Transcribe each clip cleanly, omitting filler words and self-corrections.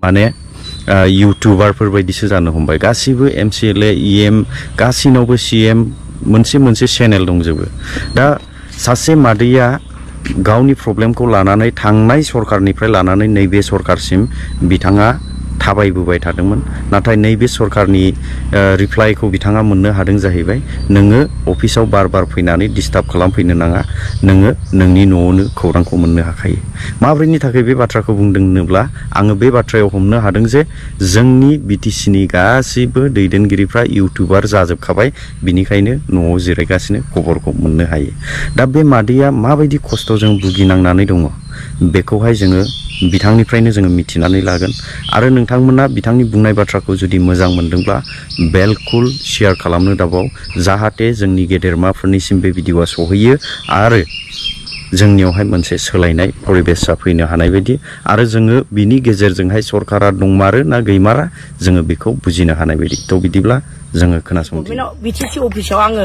माने यूट्यूबारफोर बायदिसो जानो हमबाय गासिबो एमसीएलए ईएम गासिनावबो सीएम मोनसे चेनेल दंजोबो दा सासे मादैया गावनि प्रब्लेमखौ लानानै थांनाय सरकारनिफ्राय लानानै नैबे सरकारसिम बिथाङा थाबायबोबाय थादोंमोन नाथाय नैबे सरकारनि रिप्लाइखौ बिथाङा मोननो हादों जाहैबाय नोङो अफिसाव बार फैनानै डिस्टार्ब खालामफैनो नाङा नोङो नोंनि न'आवनो खौरांखौ मोननो हाखायो माब्रैनि थाखाय बे बाथ्राखौ बुंदों होनोब्ला आङो बे बाथ्रायाव हमनो हादों जे जोंनि बिटिसिनि गासिबो दैदेनगिरिफ्रा इउटिउबार जाजोबखाबाय बिनिखायनो न'आव जिरायगासिनो खबरखौ मोननो हायो दा बे मादैया माबायदि खस्थ'जों भुगिनांनानै दङ बेखौहाय जोङो बिथांनिफ्रायनो जोङो मिथिनानै लागोन आरो नोंथांमोना बिथांनि बुंनाय बाथ्राखौ जुदि मोजां मोनदोंब्ला बिल्कुल शेयार खालामनो दाबाव जाहाथे जोंनि गेदेरमाफोरनिसिम बे भिडिअआ सहैयो आरो जोंनियावहाय मोनसे सोलायनाय परिबेसआ फैनो हानाय बायदि आरो जोङो बिनि गेजेरजोंहाय सरकारा दंमारो ना गैमारा जोङो बेखौ बुजिनो हानाय बायदि थ' बिदिब्ला जोङो खोनासंदो बिटिसि अफिसाव आङो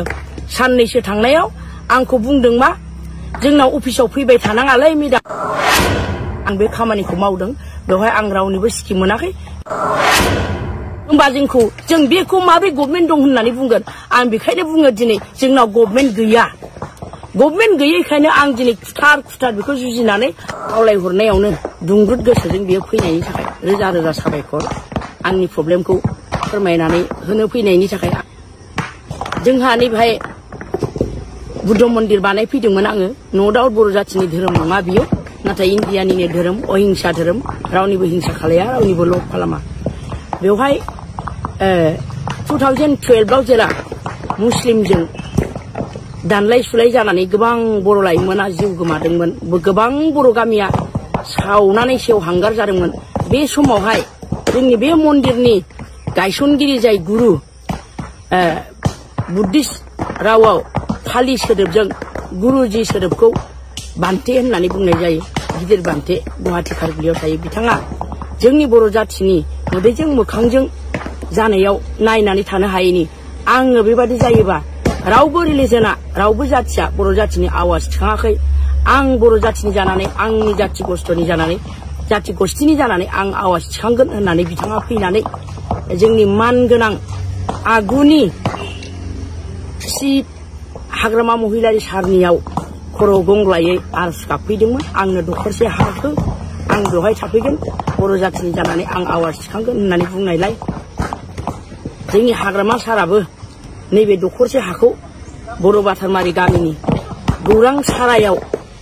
साननैसो थांनायाव आंखौ बुंदों मा जोंनाव अफिसाव फैबाय थानाङालै मेडाम आं बे खामानिखौ मावदों बेवहाय आं रावनिबो स्किम मोनाखै होमबा जों बेखौ माबे गभर्नमेन्ट दं होननानै बुंगोन आं बेखायनो बुङो दिनै जोंनाव गभर्नमेन्ट गैया गभर्नमेन्ट गैयैखायनो आं दिनै खुथार बेखौ जुजिनानै खावलायहरनायावनो दुंब्रुद गोसोजों बेयो फैनायनि थाखाय रोजा रोजा साबायखर आंनि प्रब्लेमखौ फोरमायनानै होनो फैनायनि थाखाय जोंहा नैबेहाय बुद्ध मन्दिर बानायफैदोंमोन आङो नो डाउट बर' जाथिनि धोरोम नङा बियो नाथाय इन्डियानिनो धोरोम अहिंसा धोरोम रावनिबो हिंसा खालाया रावनिबो लब खालामा बेवहाय 2012 आव जेला मुस्लिमजों दानलाय सुलाय जानानै गोबां बर' लाइमोना जिउ गोमादोंमोन गोबां बर' गामिया सावनानै सेवहांगार जादोंमोन बे समावहाय जोंनि बे मन्दिरनि गायसनगिरि जाय गुरु बुद्धिस्ट रावाव फालि सोदोबजों गुरुजी सोदोबखौ बान्थे होननानै बुंनाय जायो गिदिर बान्थे गुवाहाटी खारगिलियाव थायो बिथाङा जोंनि बर' जाथिनि मोदैजों मोखांजों जानायाव नायनानै थानो हायैनि आङो बेबादि जायोबा रावबो रिलिजना रावबो जाथिया बर' जाथिनि आवाज थिखाङाखै आं बर' जाथिनि जानानै आंनि जाथि गस्थिनि जानानै आं आवाज थिखांगोन होननानै बिथाङा फैनानै जोंनि मानगोनां आगुनि हाग्रामा महिलारि सारनियाव खर' गंग्लायै आरज गाबफैदोंमोन आंनो दखरसे हाखौ आं बेवहाय थाफैगोन बर' जाथिनि जानानै आं आवाज थिखांगोन होननानै बुंनायलाय जोंनि हाग्रामा साराबो नैबे दखरसे हाखौ बर' बाथारमारि गामिनि गौरां सारायाव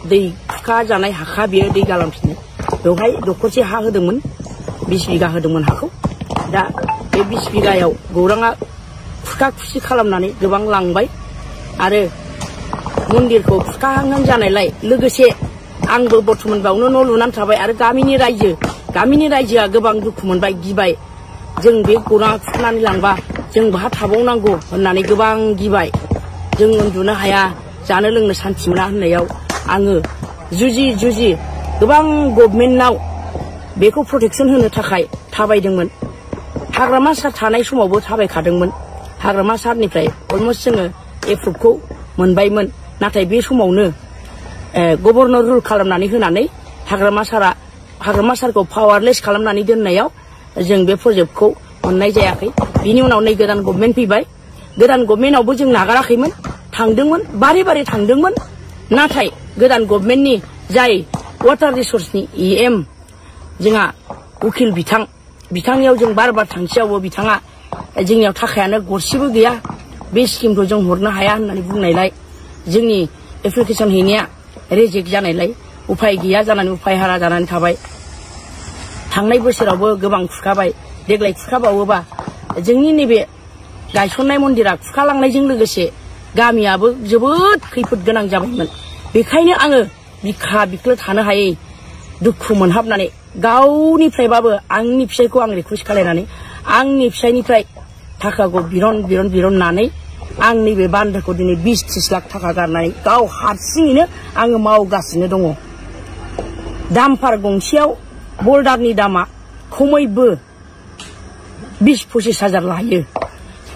दै खुखा जानाय हाखा बेयो दै गालांफिनो बेवहाय दखरसे हा होदोंमोन 20 बिगा होदोंमोन हाखौ दा बे 20 बिगायाव गौराङा खुखा खुसि खालामनानै गोबां लांबाय आरो मन्दिरखौ खुखाहां जानायलाय लोगोसे आंबो बर्थमान बावनो न' लुनानै थाबाय आरो गामिनि रायजोआ गोबां दुखु मोनबाय गिबाय जों बे गौराङा खुखानानै लांबा जों बाहा थाबावनांगौ होननानै गोबां गिबाय जों उन्दुनो हाया जानो लोंनो सान्थि मोना होननायाव आङो जुजि गोबां गभर्नमेन्टनाव बेखौ प्रटेक्सन होनो थाखाय थाबायदोंमोन हाग्रामा सार थानाय समावबो थाबायखादोंमोन हाग्रामा सारनिफ्राय अलमस्ट जोङो एप्रुभखौ मोनबायमोन नाथाय बे समावनो गभर्नर रुल खालामनानै होनानै हाग्रामा सारखौ पावारलेस खालामनानै दोननायाव जों बे प्रजेक्टखौ मोननाय जायाखै बिनि उनाव नै गोदान गभर्नमेन्ट फैबाय गोदान गभर्नमेन्टआवबो जों नागाराखैमोन थांदोंमोन बारे थांदोंमोन नाथाय गोदान गभर्नमेन्टनि जाय वाटार रिसोर्सनि EM जोंहा उकिल बिथांनियाव जों बार थांसेयावबो बिथाङा जोंनियाव थाखायानो गरसेबो गैया बे स्किमखौ जों हरनो हाया होननानै बुंनायलाय जोंनि एप्लिकेसन हैनाया रिजेक्ट जानायलाय उफाय गैया जानानै उफाय हारा जानानै थाबाय थांनाय बोसोरावबो गोबां खुखाबाय देग्लाय खुखाबावोबा जोंनि नैबे गायसननाय मन्दिरा खुखालांनायजों लोगोसे गामियाबो जोबोद खैफोद गोनां जाबायमोन बेखायनो आङो बिखा बिख्लो थानो हायै दुखु मोनहाबनानै गावनिफ्रायबाबो आंनि फिसायखौ आं रिकुवेस्ट खालायनानै आंनि फिसायनिफ्राय थाखाखौ बिरननानै आं नैबे बान्दोखौ दिनै 20-30 लाख थाखा गारनानै गाव हारसिङैनो आङो मावगासिनो दङ दामफार गंसेयाव बल्डारनि दामा खमैबो 20-25 हाजार लायो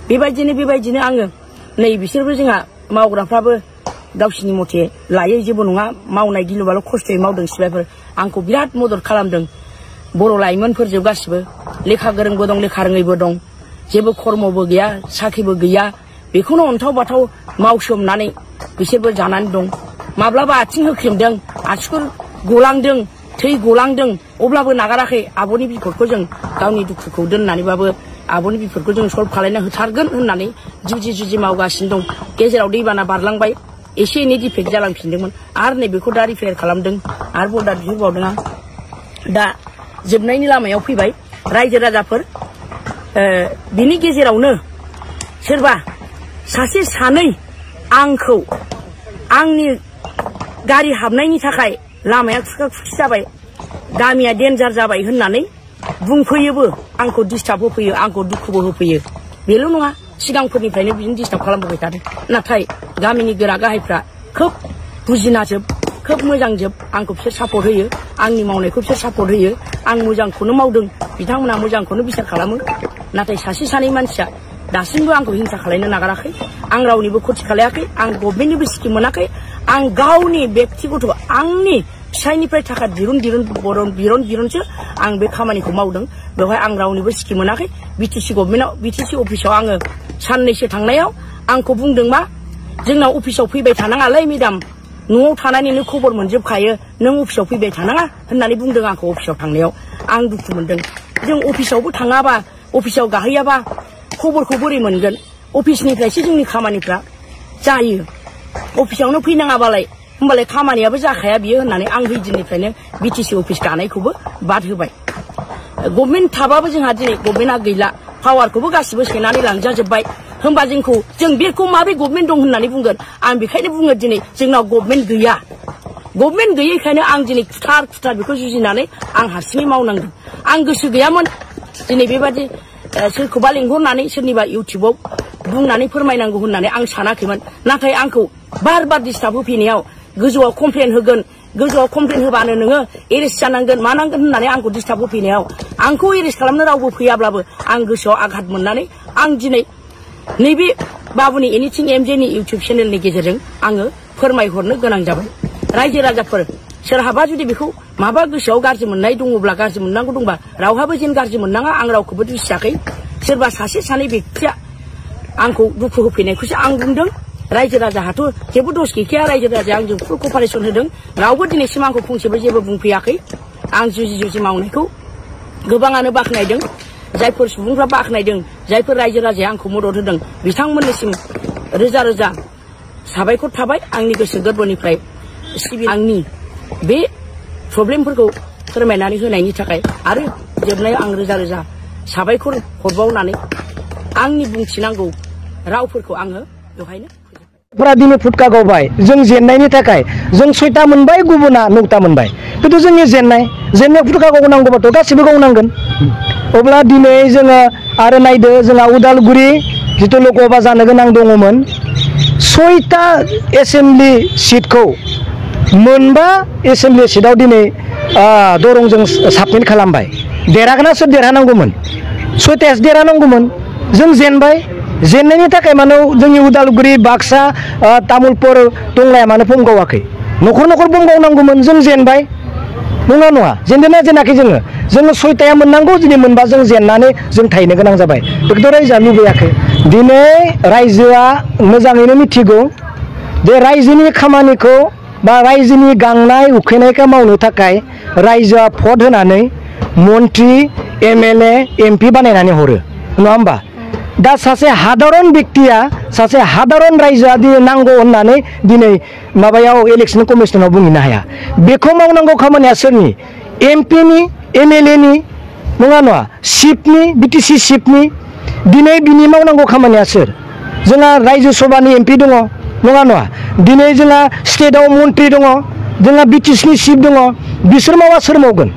बेबायदिनो आङो नै बिसोरबो जोंहा मावग्राफ्राबो गावसिनि मथे लायो जेबो नङा मावनाय गिलुबाल' खस्थ'यै मावदों सिबायफोर आंखौ बिराद मदद खालामदों बर' लाइमोनफोर जोब गासिबो लेखा गोरोंबो दं लेखा रोङैबो दं जेबो खर्मबो गैया साख्रिबो गैया बेखौनो अन्थाव बाथाव मावसोमनानै बिसोरबो जानानै दं माब्लाबा आथिं होख्रेमदों आसुगुर गलांदों थै गलांदों अब्लाबो नागाराखै आब'नि बिफदखौ जों गावनि दुखुखौ दोननानैबाबो आब'नि बिफदखौ जों सल्भ खालामना होथारगोन होननानै जुजि मावगासिनो दं गेजेराव दैबाना बारलांबाय एसे एनै डिफेक्ट जालांफिनदोंमोन आरो नैबेखौ दा रिपेयार खालामदों आरो बर्डार बिहरबावदों आं दा जोबनायनि लामायाव फैबाय रायजो राजाफोर बिनि गेजेरावनो सोरबा सासे सानै आंखौ आंनि गारि हाबनायनि थाखाय लामाया खुखा खुखि जाबाय गामिया डेन्जार जाबाय होननानै बुंफैयोबो आंखौ डिस्टार्ब होफैयो आंखौ दुखुबो होफैयो बेल' नङा सिगांफोरनिफ्रायनो बिदिनो डिस्टार्ब खालामबोबाय थादों नाथाय गामिनि गोरा गाहायफ्रा खोब बुजिनाजोब खोब मोजांजोब आंखौ बिसोर सापर्ट होयो आंनि मावनायखौ बिसोर सापर्ट होयो आं मोजांखौनो मावदों बिथांमोना मोजांखौनो बिसार खालामो नाथाय सासे सानै मानसिया दासिमबो आंखौ हिंसा खालामनो नागाराखै आं रावनिबो खथि खालायाखै आं गभर्नमेन्टनिबो स्किम मोनाखै आं गावनि बेक्तिगत आंनि फिसायनिफ्राय थाखा दिरुनसो आं बे खामानिखौ मावदों बेवहाय आं रावनिबो स्किम मोनाखै बिटिसि गभर्नमेन्टआव बिटिसि अफिसाव आङो साननैसो थांनायाव आंखौ बुंदों मा जोंनाव अफिसाव फैबाय थानाङालै मेडाम न'आव थानानैनो खबर मोनजोबखायो नों अफिसाव फैबाय थानाङा होननानै बुंदों आंखौ अफिसाव थांनायाव आं दुखु मोनदों जों अफिसावबो थाङाबा अफिसाव गाहैयाबा खबरखौ बोरै मोनगोन अफिसनिफ्रायसो जोंनि खामानिफ्रा जायो अफिसावनो फैनाङाबालाय होमबालाय खामानियाबो जाखाया बियो होननानै आं हैदिननिफ्रायनो बिटिसि अफिस गानायखौबो बाद होबाय गभर्नमेन्ट थाबाबो जोंहा दिनै गभर्नमेन्टआ गैला पावारखौबो गासिबो सेनानै लांजाजोब्बाय होमबा जों बेखौ माबे गभर्नमेन्ट दं होननानै बुंगोन आं बेखायनो बुङो दिनै जोंनाव गभर्नमेन्ट गैया गभर्नमेन्ट गैयैखायनो आं दिनै खुथार बेखौ जुजिनानै आं हारसिङै मावनांदों आं गोसो गैयामोन दिनै बेबादि सोरखौबा लेंहरनानै सोरनिबा इउटिउबाव बुंनानै फोरमायनांगौ होननानै आं सानाखैमोन नाथाय आंखौ बार डिस्टार्ब होफैनायाव गोजौआव कमप्लेन होगोन गोजौआव कमप्लेन होबानो नोङो एरेस्ट जानांगोन मानांगोन होननानै आंखौ डिस्टार्ब होफैनायाव आंखौ एरेस्ट खालामनो रावबो फैयाब्लाबो आं गोसोआव आघात मोननानै आं दिनै नैबे बाबुनि एनिथिं एमजेनि इउटिउब चेनेलनि गेजेरजों आङो फोरमायहरनो गोनां जाबाय रायजो राजाफोर सोरहाबा जुदि बेखौ माबा गोसोआव गाज्रि मोननाय दङब्ला गाज्रि मोननांगौ दंबा रावहाबो जेन गाज्रि मोननाङा आं रावखौबो दुसियाखै सोरबा सासे सानै बेक्तिया आंखौ दुखु होफैनायखौसो आं बुंदों रायजो राजाहाथ' जेबो दस गैखाया रायजो राजाया आंजों फुल कपारेसन होदों रावबो दिनैसिम आंखौ फंसेबो जेबो बुंफैयाखै आं जुजि मावनायखौ गोबाङानो बाख्नायदों जायफोर सुबुंफ्रा बाख्नायदों जायफोर रायजो राजाया आंखौ मदद होदों बिथांमोननिसिम रोजा रोजा साबायखर थाबाय आंनि गोसो गोरबोनिफ्राय आंनि बे प्रब्लेमफोरखौ फोरमायनानै होनायनि थाखाय आरो जोबनायाव आं रोजा रोजा साबायखर हरबावनानै आंनि बुंथिनांगौ रावफोरखौ आङो बेवहायनो दिनै फुटका गावबाय जों जेननायनि थाखाय जों 6टा मोनबाय गुबुना 9टा मोनबाय खिन्थु जोंनि जेननाय फुटका गावनांगौबाथ' गासिबो गावनांगोन अब्ला दिनै जोङो आरो नायदो जोंहा उदालगुरि जितु लोकसभा जानो गोनां दङमोन 6टा एसेम्बलि सिटखौ मोनबा एसेम्बलि सिटआव दिनै दरंजों साबमिट खालामबाय देरहागोना सोर देरहानांगौमोन 6टायासो देरहानांगौमोन जों जेनबाय जेननायनि थाखाय मानो जोंनि उदालगुरि बाक्सा तामुलपुर टंलाया मानो फर्म गावाखै न'खर फर्म गावनांगौमोन जों जेनबाय नङा जेनदोंना जेनाखै जोङो 6टाया मोननांगौ दिनै मोनबा जों जेननानै जों थाहैनो गोनां जाबाय बेखौथ' रायजोआ लुबैयाखै दिनै रायजोआ मोजाङैनो मिथिगौ जे रायजोनि खामानिखौ बा रायजोनि गांनाय उखैनायखौ मावनो थाखाय रायजोआ भट होनानै मन्त्रि एमएलए एमपि बानायनानै हरो नङा होमबा दा सासे हादारन बेक्तिया सासे हादारन रायजोआ दिनै नांगौ होननानै दिनै माबायाव इलेक्सन कमिसनाव बुंहैनो हाया बेखौ मावनांगौ खामानिया सोरनि एमपिनि एमएलएनि नङा चिफनि बिटिसि चिफनि दिनै बिनि मावनांगौ खामानिया सोर जोंहा रायजो सभानि एमपि दङ नङा दिनै जोंहा स्टेटआव मन्त्रि दङ जोंहा बिटिसिनि चिफ दङ बिसोर मावा सोर मावगोन